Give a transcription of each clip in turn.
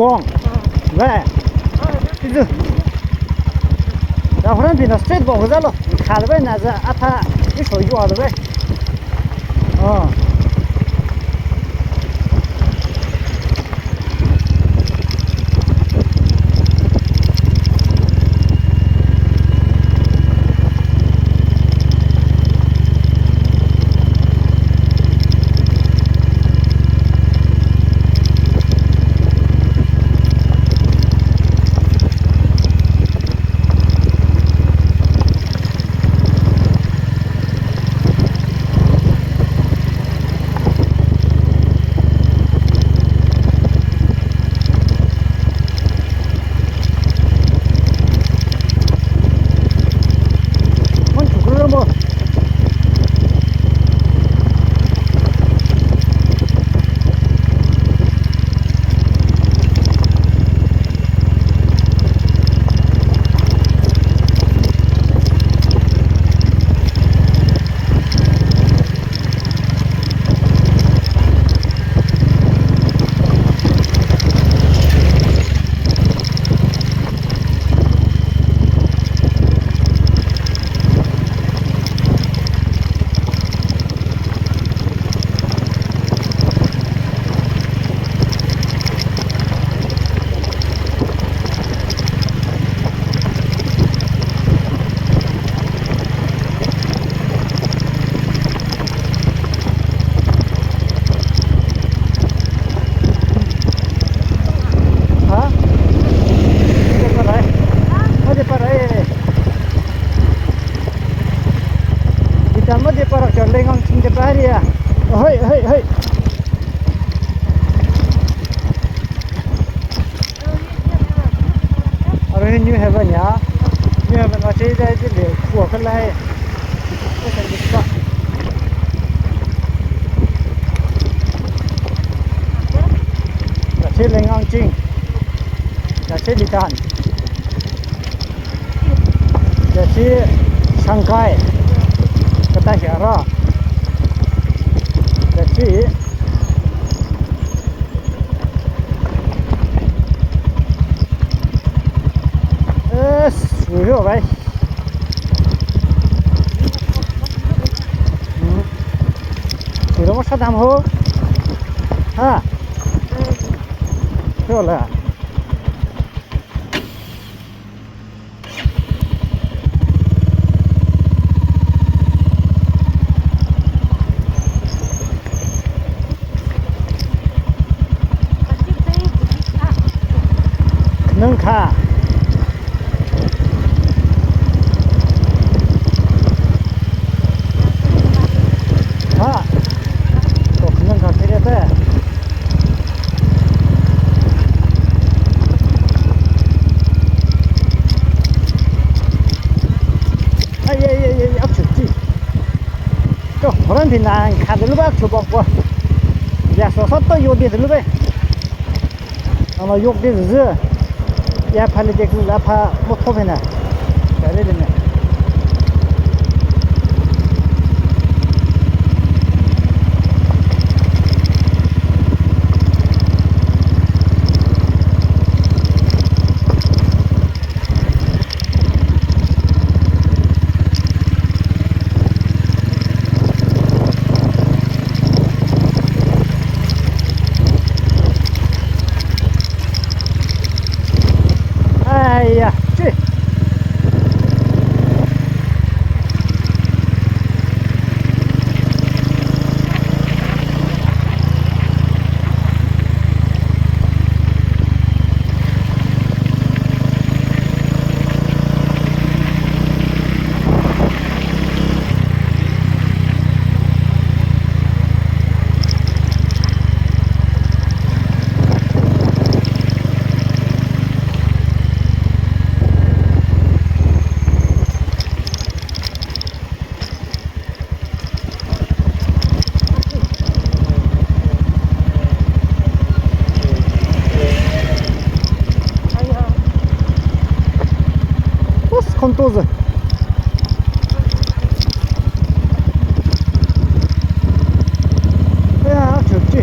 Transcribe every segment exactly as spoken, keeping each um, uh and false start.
Wrong. Where? Izu. Da horan pina straight bo kazalo. Khalbai naza apa iso yuwa da bai. Oh. Ha? Mode parai. Mode parai. Kita mode parak chon lengang ching de paria. Hoi, hoi, hoi. Aro hi New Haven ya. New Haven wa chei jai jile kua khalai. Kachi lengang ching. Kachi litan. Kachi sangkai. Kata hiara. Kachi Eh, suyo, guys. Hmm. Suyo mo sadam ho. Ha. Suyo la. Nang kha. Ha. Tok nang kha kire pe. Ai, ai, ai, ai, apsu chi. To, horan pina kha de luba chu bok bo. Ya so so to yo de luba. Ama yok de zu. Ya phali de zu la pha mo tho phena. Kare de ne. Aiya, chi. Us, kontoza. Ya, chuchi.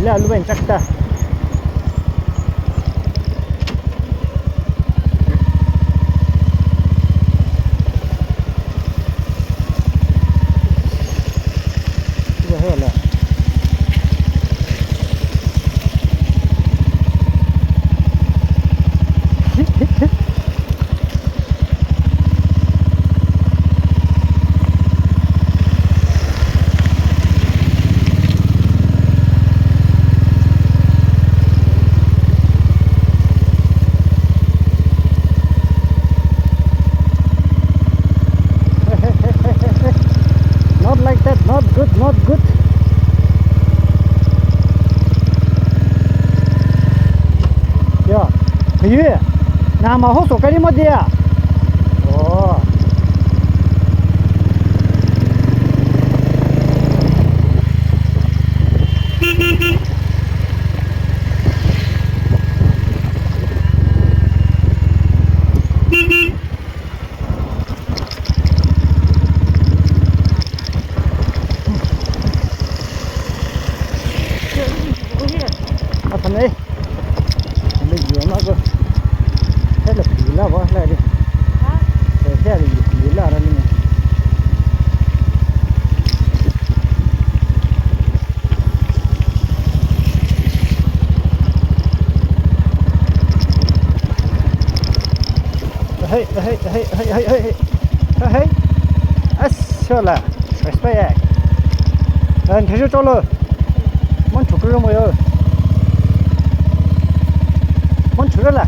Ya, luwen chakta. Not like that, not good, not good. Yo, kayu, na maho so kari mo dia. Oh. Athane. Hale yuwa ma ko. Hale pila wa la ri. Ha? Hale pila ra ni. Hey, hey, hey. Hey, hey. Ashola. Respect. An thasho cholo. Mon chukro mo yo. Mon chukro la.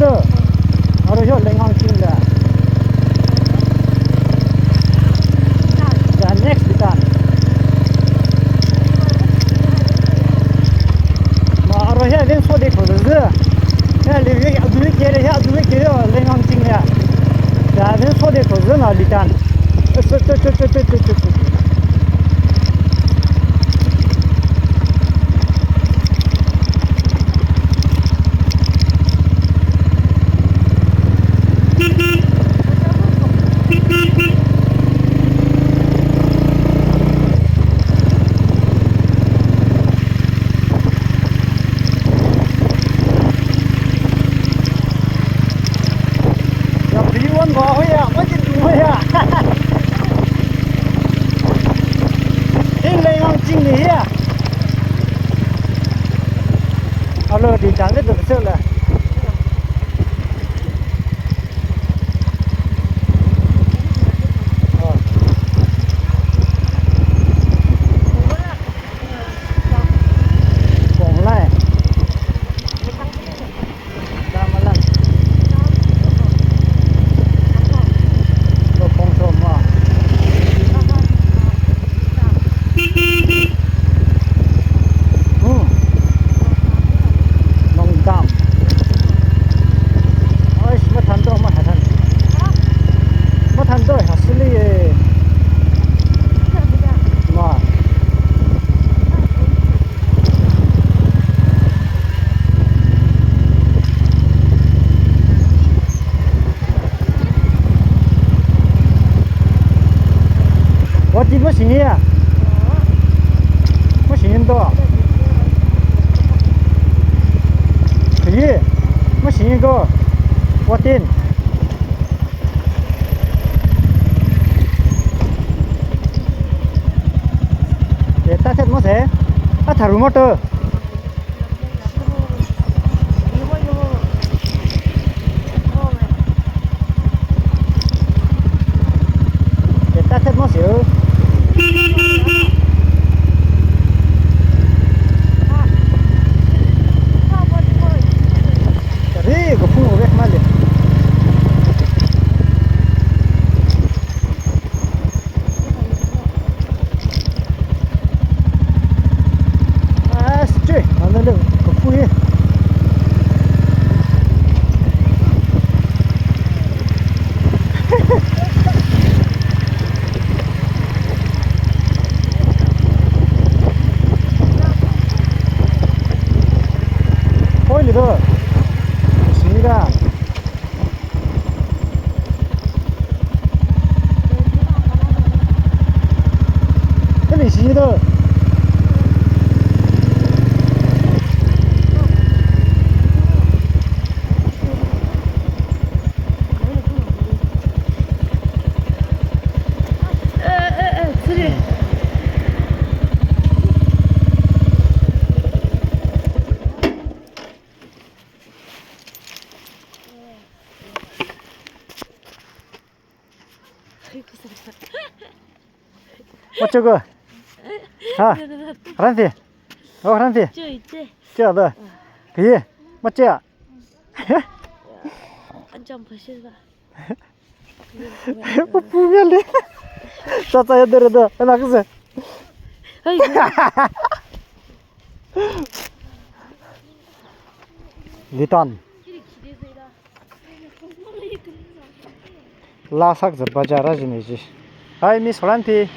Arui hi Leingang chingla. Ya, next Litan. Ma arui hi vin so de ko zi. Ya, li, ya, du ke ya, du ke Leingang chingla. Ya, vin so de ko zi na Litan. Ya, B one ba hoya, machin tu hoya. Ting Leingang chingli ya. Alo di chang le do se la. Pong lai. Dam malan. Lo pong som ma. Hmm. Nong dam. Ais, mathan to, mathan. Mathan to, hasili ye. Ma. Wati masini ya? Masini to. Kayi, masini ko. Watin. Ye, ta thet mo se. A tharu mo to. Ye, ta thet mo se o. Kari, kaphung o vek male. Ah, straight. Mana le, kapu ye. Oi, le do. Sini da. Kali sini da. Macho ko. Ha. Ranti. Oh, ranti. Cho ite. Cho da. Pi. Macho. Anjam phashi ba. Pu pu ya le. Sa sa ya dere da. Ana kese. Hai. Litan. Lasak je bajar a jine ji. Hi, Miss Holanti.